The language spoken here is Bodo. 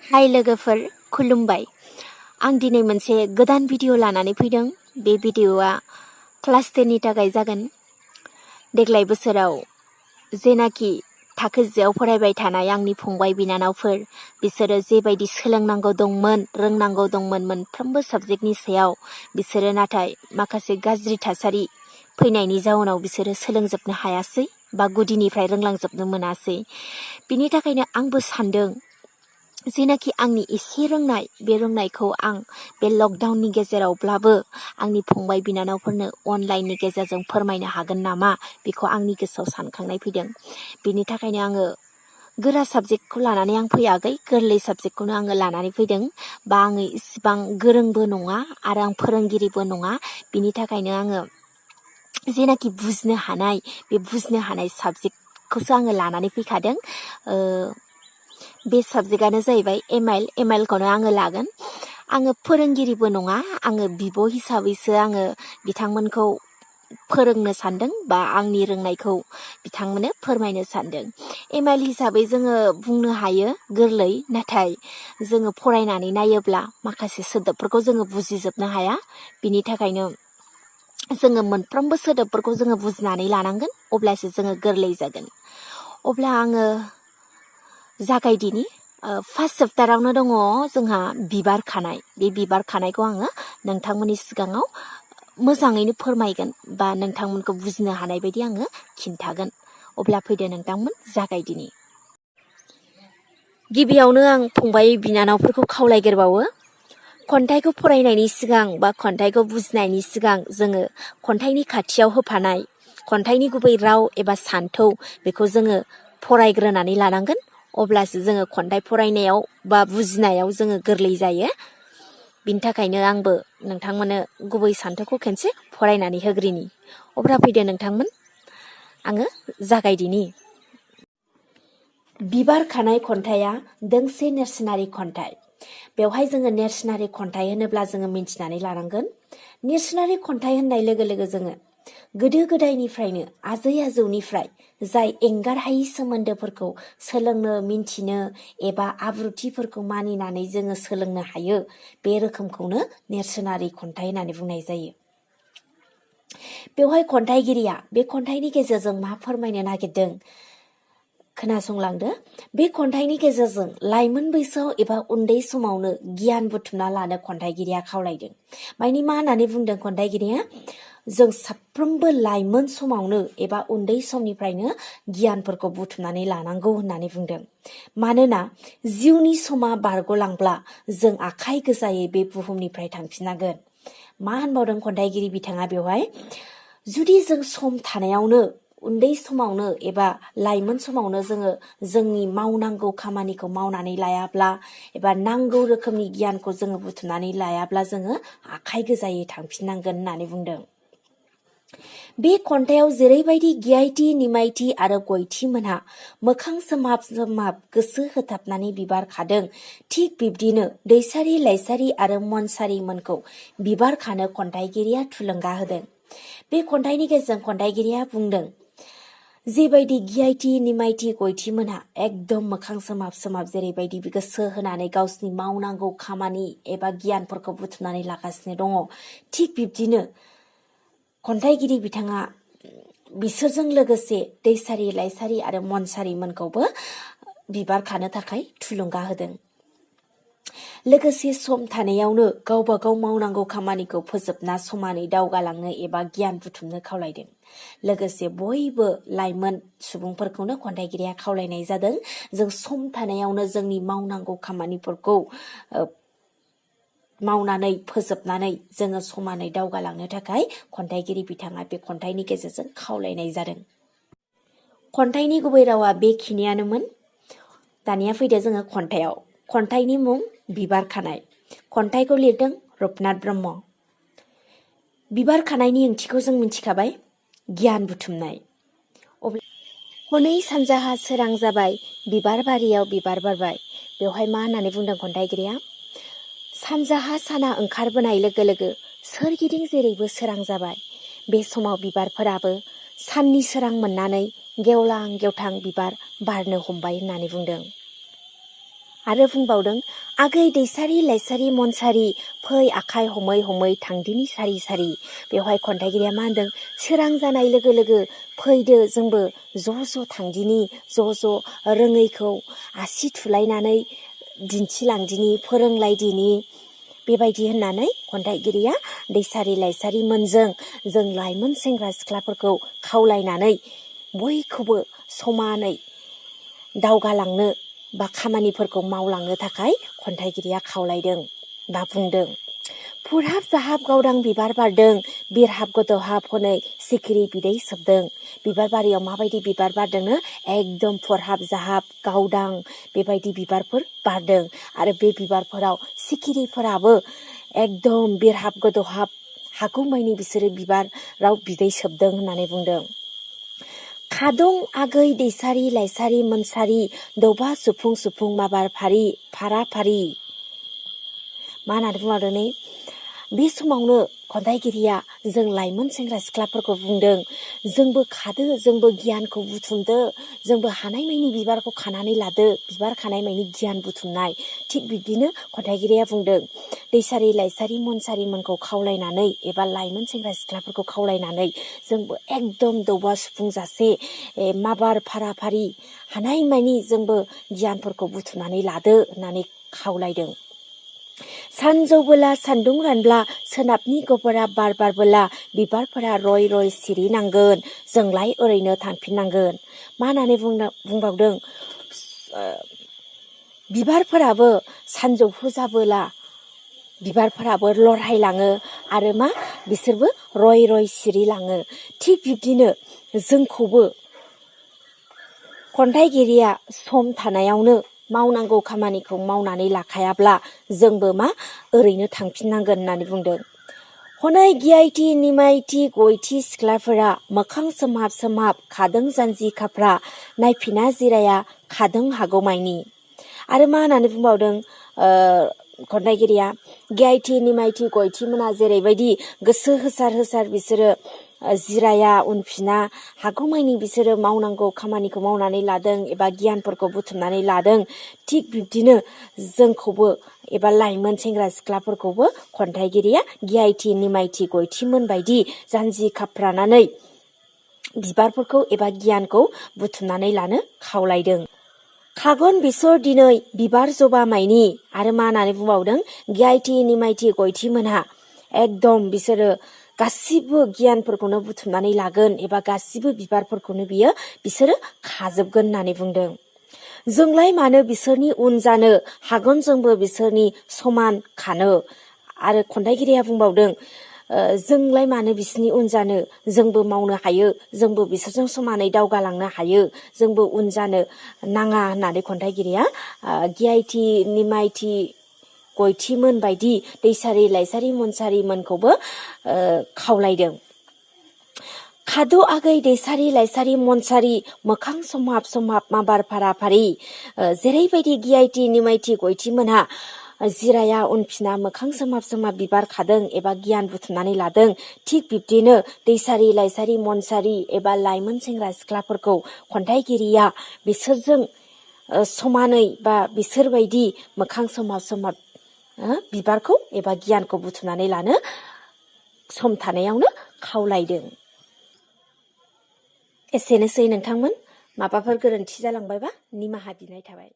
हाय लोगोफोर, खुलुमबाय। आं दिनै मोनसे गोदान भिडिअ लानानै फैदों। बे भिडिअआ क्लास 10 नि थाखाय जागोन। देग्लाय बोसोराव जेनाखि थाखो 10 फरायबाय थानाय आंनि फंबाय बिनानावफोर, बिसोरो जेबायदि सोलोंनांगौ दंमोन, रोंनांगौ दंमोन मोनफ्रोमबो साबजेक्टनि सायाव, बिसोरो नाथाय माखासे गाज्रि थासारि फैनायनि जाउनाव बिसोरो सोलोंजोबनो हायासै बा गुदिनिफ्राय रोंलांजोबनो मोनासै। बिनि थाखायनो आंबो सानदों जेनाखि आंनि एसे रोंनाय, बे रोंनायखौ आं बे लकडाउननि गेजेरावब्लाबो आंनि फंबाय बिनानावफोरनो अनलाइननि गेजेरजों फोरमायनो हागोन नामा, बेखौ आंनि गोसोआव सानखांनाय फैदों। बिनि थाखायनो आङो गोरा साबजेक्टखौ लानानै आं फैयाखै, गोरलै साबजेक्टखौनो आङो लानानै फैदों। बा आङो इसिबां गोरोंबो नङा आरो आं फोरोंगिरिबो नङा। बिनि थाखायनो आङो जेनाखि बुजिनो हानाय, बे बुजिनो हानाय साबजेक्टखौसो आङो लानानै फैखादों। बे साबजेक्टआनो जाहैबाय एम आइल खौनो आङो लागोन। आङो फोरोंगिरिबो नङा, आङो बिब' हिसाबैसो आङो बिथांमोनखौ फोरोंनो सानदों बा आंनि रोंनायखौ बिथांमोननो फोरमायनो सानदों। एम आइल हिसाबै जोङो बुंनो हायो गोरलै, नाथाय जोङो फरायनानै नायोब्ला माखासे सोदोबफोरखौ जोङो बुजिजोबनो हाया। बिनि थाखायनो जोङो मोनफ्रोमबो सोदोबफोरखौ जोङो बुजिनानै लानांगोन, अब्लासो जोङो गोरलै जागोन। अब्ला आङो जागायदिनि। फार्स्ट चेप्टारावनो दङ जोंहा बिबार खानाय। बे बिबार खानायखौ आङो नोंथांमोननि सिगाङाव मोजाङैनो फोरमायगोन बा नोंथांमोनखौ बुजिनो हानाय बायदि आङो खिन्थागोन। अब्ला फैदो नोंथांमोन, जागायदिनि। गिबियावनो आं फंबाय बिनानावफोरखौ खावलायग्रोबावो, खन्थाइखौ फरायनायनि सिगां बा खन्थाइखौ बुजिनायनि सिगां जोङो खन्थाइनि खाथियाव होफानाय खन्थाइनि गुबै राव एबा सान्थौ, बेखौ जोङो फरायग्रोनानै लानांगोन। अब्लासो जोङो खन्थाइ फरायनायाव बा बुजिनायाव जोङो गोरलै जायो। बिनि थाखायनो आंबो नोंथांमोननो गुबै सान्थौखौ खनसे फरायनानै होग्रोनि। अब्ला फैदो नोंथांमोन, आङो जागायदिनि। बिबार खानाय खन्थाइया दोंसे नेरसोनारि खन्थाइ। बेवहाय जोङो नेरसोनारि खन्थाइ होनोब्ला जोङो मिन्थिनानै लानांगोन। नेरसोनारि खन्थाइ होननाय लोगो लोगो जोङो गोदो गोदायनिफ्रायनो आजै आजौनिफ्राय जाय एंगारहायि सोमोन्दोफोरखौ सोलोंनो, मिन्थिनो एबा आब्रुथिफोरखौ मानिनानै जोङो सोलोंनो हायो, बे रोखोमखौनो नेरसोनारि खन्थाइ होननानै बुंनाय जायो। बेवहाय खन्थाइगिरिया बे खन्थाइनि गेजेरजों मा फोरमायनो नागिरदों, खोनासंलांदो। बे खन्थाइनि गेजेरजों लाइमोन बैसोआव एबा उन्दै समावनो गियान बुथुमना लानो खन्थाइगिरिया खावलायदों। मानि मा होननानै बुंदों खन्थाइगिरिया? जों साफ्रोमबो लाइमोन समावनो एबा उन्दै समनिफ्रायनो गियानफोरखौ बुथुमनानै लानांगौ होननानै बुंदों। मानोना जिउनि समा बारग'लांब्ला जों आखाइ गोजायै बे बुहुमनिफ्राय थांफिननांगोन। मा होनबावदों खन्थाइगिरि बिथाङा बेवहाय? जुदि जों सम थानायावनो, उन्दै समावनो एबा लाइमोन समावनो जोङो जोंनि मावनांगौ खामानिखौ मावनानै लायाब्ला एबा नांगौ रोखोमनि गियानखौ जोङो बुथुमनानै लायाब्ला जोङो आखाइ गोजायै थांफिननांगोन होननानै बुंदों। बे खन्थाइयाव जेरैबायदि गियायथि, निमायथि आरो गयथि मोनहा मोखां सोमाब सोमाब गोसो होथाबनानै बिबार खादों, थिग बिब्दिनो दैसारि लाइसारि आरो मनसारि मोनखौ बिबार खानो खन्थाइगिरिया थुलुंगा होदों। बे खन्थाइनि गेजेरजों खन्थाइगिरिया बुंदों, जेबायदि गियायथि, निमायथि, गयथि मोनहा एकदम मोखां सोमाब सोमाब जेरैबायदि गोसो होनानै गावसिनि मावनांगौ खामानि एबा गियानफोरखौ बुथुमनानै लागासिनो दङ, थिग बिब्दिनो खन्थाइगिरि बिथाङा बिसोरजों लोगोसे दैसारि लाइसारि आरो मनसारि मोनखौबो बिबार खानो थाखाय थुलुंगा होदों। लोगोसे सम थानायावनो गावबा गाव मावनांगौ खामानिखौ फोजोबना समानै दावगालांनो एबा गियान बुथुमनो खावलायदों। लोगोसे बयबो लाइमोन सुबुंफोरखौनो खन्थाइगिरिया खावलायनाय जादों, जों सम थानायावनो जोंनि मावनांगौ खामानिफोरखौ मावनानै फोजोबनानै जोङो समानै दावगालांनो थाखाय खन्थाइगिरि बिथाङा बे खन्थाइनि गेजेरजों खावलायनाय जादों। खन्थाइनि गुबै रावा बेखिनियानोमोन। दानिया फैदो जोङो खन्थाइयाव। खन्थाइनि मुं बिबार खानाय। खन्थाइखौ लिरदों रुपनाथ ब्रह्म। बिबार खानायनि ओंथिखौ जों मिथिखाबाय, गियान बुथुमनाय। हनै सानजाहा सोरां जाबाय, बिबार बारियाव बिबार बारबाय। बेवहाय मा होननानै बुंदों खन्थाइगिरिया? सानजाहा साना ओंखारबोनाय लोगो लोगो सोरगिदिं जेरैबो सोरां जाबाय। बे समाव बिबारफोराबो साननि सोरां मोननानै गेवलां गेवथां बिबार बारनो हमबाय होननानै बुंदों। आरो बुंबावदों आगै दैसारि लाइसारि मनसारि फै आखाइ हमै हमै थांदिनि सारि सारि। बेवहाय खन्थाइगिरिया मा होनदों? सोरां जानाय लोगो लोगो फैदो जोंबो ज' थांदिनि, ज' रोङैखौ आसि थुलायनानै दिन्थिलांदिनि, फोरोंलायदिनि। बेबायदि होननानै खन्थाइगिरिया दैसारि लाइसारि मोनजों जों लाइमोन सेंग्रा सिख्लाफोरखौ खावलायनानै बयखौबो समानै दावगालांनो बा खामानिफोरखौ मावलांनो थाखाय खन्थाइगिरिया खावलायदों बा बुंदों। फुरहाब जाहाब गावदां बिबार बारदों, बिरहाब गोदौहाब हनै सिखिरि बिदै सोबदों। बिबार बारियाव माबायदि बिबार बारदोंनो? एकदम फुरहाब जाहाब गावदां बेबायदि बिबारफोर बारदों। आरो बे बिबारफोराव सिखिरिफोराबो एकदम बिरहाब गोदौहाब हागौमानि बिसोरो बिबाराव बिदै सोबदों होननानै बुंदों। खादं आगै दैसारि लाइसारि मोनसारि दौबा सुफुं सुफुं माबार फारि फारा फारि। मा होननानै बुंबावदों नै? बे समावनो खन्थाइगिरिया जों लाइमोन सेंग्रा सिख्लाफोरखौ बुंदों, जोंबो खादो, जोंबो गियानखौ बुथुमदो, जोंबो हानायमानि बिबारखौ खानानै लादो, बिबार खानायमानि गियान बुथुमनाय। थिग बिब्दिनो खन्थाइगिरिया बुंदों दैसारि लाइसारि मनसारिमोनखौ खावलायनानै एबा लाइमोन सेंग्रा सिख्लाफोरखौ खावलायनानै जोंबो एकदम दौबा सुफुंजासे माबार फारा फारि हानायमानि जोंबो गियानफोरखौ बुथुमनानै लादो होननानै खावलायदों। सानजौबोला सान्दुं रानब्ला सोनाबनि गबरा बार बारबोला बिबारफोरा रय रय सिरिनांगोन, जोंलाय ओरैनो थांफिननांगोन। मा होननानै बुंबावदों? बिबारफोराबो सानजौफु जाबोला बिबारफोराबो लरहायलाङो आरो मा बिसोरबो रय रय सिरिलाङो। थिग बिब्दिनो जोंखौबो खन्थाइगिरिया सम थानायावनो मावनांगौ खामानिखौ मावनानै लाखायाब्ला जोंबो मा ओरैनो थांफिननांगोन होननानै बुंदों। हनै गियाइथि निमायथि गयथि सिख्लाफोरा मोखां सोमहाब सोमहाब खादों जानजि खाफ्रा, नायफिना जिराया खादों हागौमानि। आरो मा होननानै बुंबावदों खन्थाइगिरिया? गियाइथि निमायथि गयथि मोना जेरैबायदि गोसो होसार होसार बिसोरो जिराया उनफिना हागौमानि बिसोरो मावनांगौ खामानिखौ मावनानै लादों एबा गियानफोरखौ बुथुमनानै लादों। थिग बिब्दिनो जोंखौबो एबा लाइमोन सेंग्रा सिख्लाफोरखौबो खन्थाइगिरिया गियाइथि निमायथि गयथिमोन बायदि जानजि खाफ्रानानै बिबारफोरखौ एबा गियानखौ बुथुमनानै लानो खावलायदों। खागन बिसर दिनै बिबार जबा माइनि। आरो मा होननानै बुंबावदों? गियाइथि निमायथि गयथि मोनहा एकदम बिसोरो गासिबो गियानफोरखौनो बुथुमनानै लागोन एबा गासिबो बिबारफोरखौनो बिसोरो खाजोबगोन होननानै बुंदों। जोंलाय मानो बिसोरनि उन जानो, हागोन जोंबो बिसोरनि समान खानो। आरो खन्थाइगिरिया बुंबावदों जोंलाय मानो बिसोरनि उन जानो, जोंबो मावनो हायो, जोंबो बिसोरजों समानै दावगालांनो हायो, जोंबो उन जानो नाङा होननानै खन्थाइगिरिया गियाइथि निमायथि गयथिमोन बायदि दैसारि लाइसारि मनसारिमोनखौबो खावलायदों। खाद' आगै दैसारि लाइसारि मनसारि मोखां सोमहाब सोमहाब माबार फारा फारि। जेरैबायदि गियाइथि निमायथि गयथिमोनहा जिराया उनफिना मोखां सोमहाब सोमहाब बिबार खादों एबा गियान बुथुमनानै लादों, थिग बिब्दिनो दैसारि लाइसारि मनसारि एबा लाइमोन सेंग्रा सिख्लाफोरखौ खन्थाइगिरिया बिसोरजों समानै बा बिसोरबायदि मोखां सोमहाब सोमहाब बिबारखौ एबा गियानखौ बुथुमनानै लानो सम थानायावनो खावलायदों। एसेनोसै नोंथांमोन, माबाफोर गोरोन्थि जालांबायबा निमाहा बिनाय थाबाय।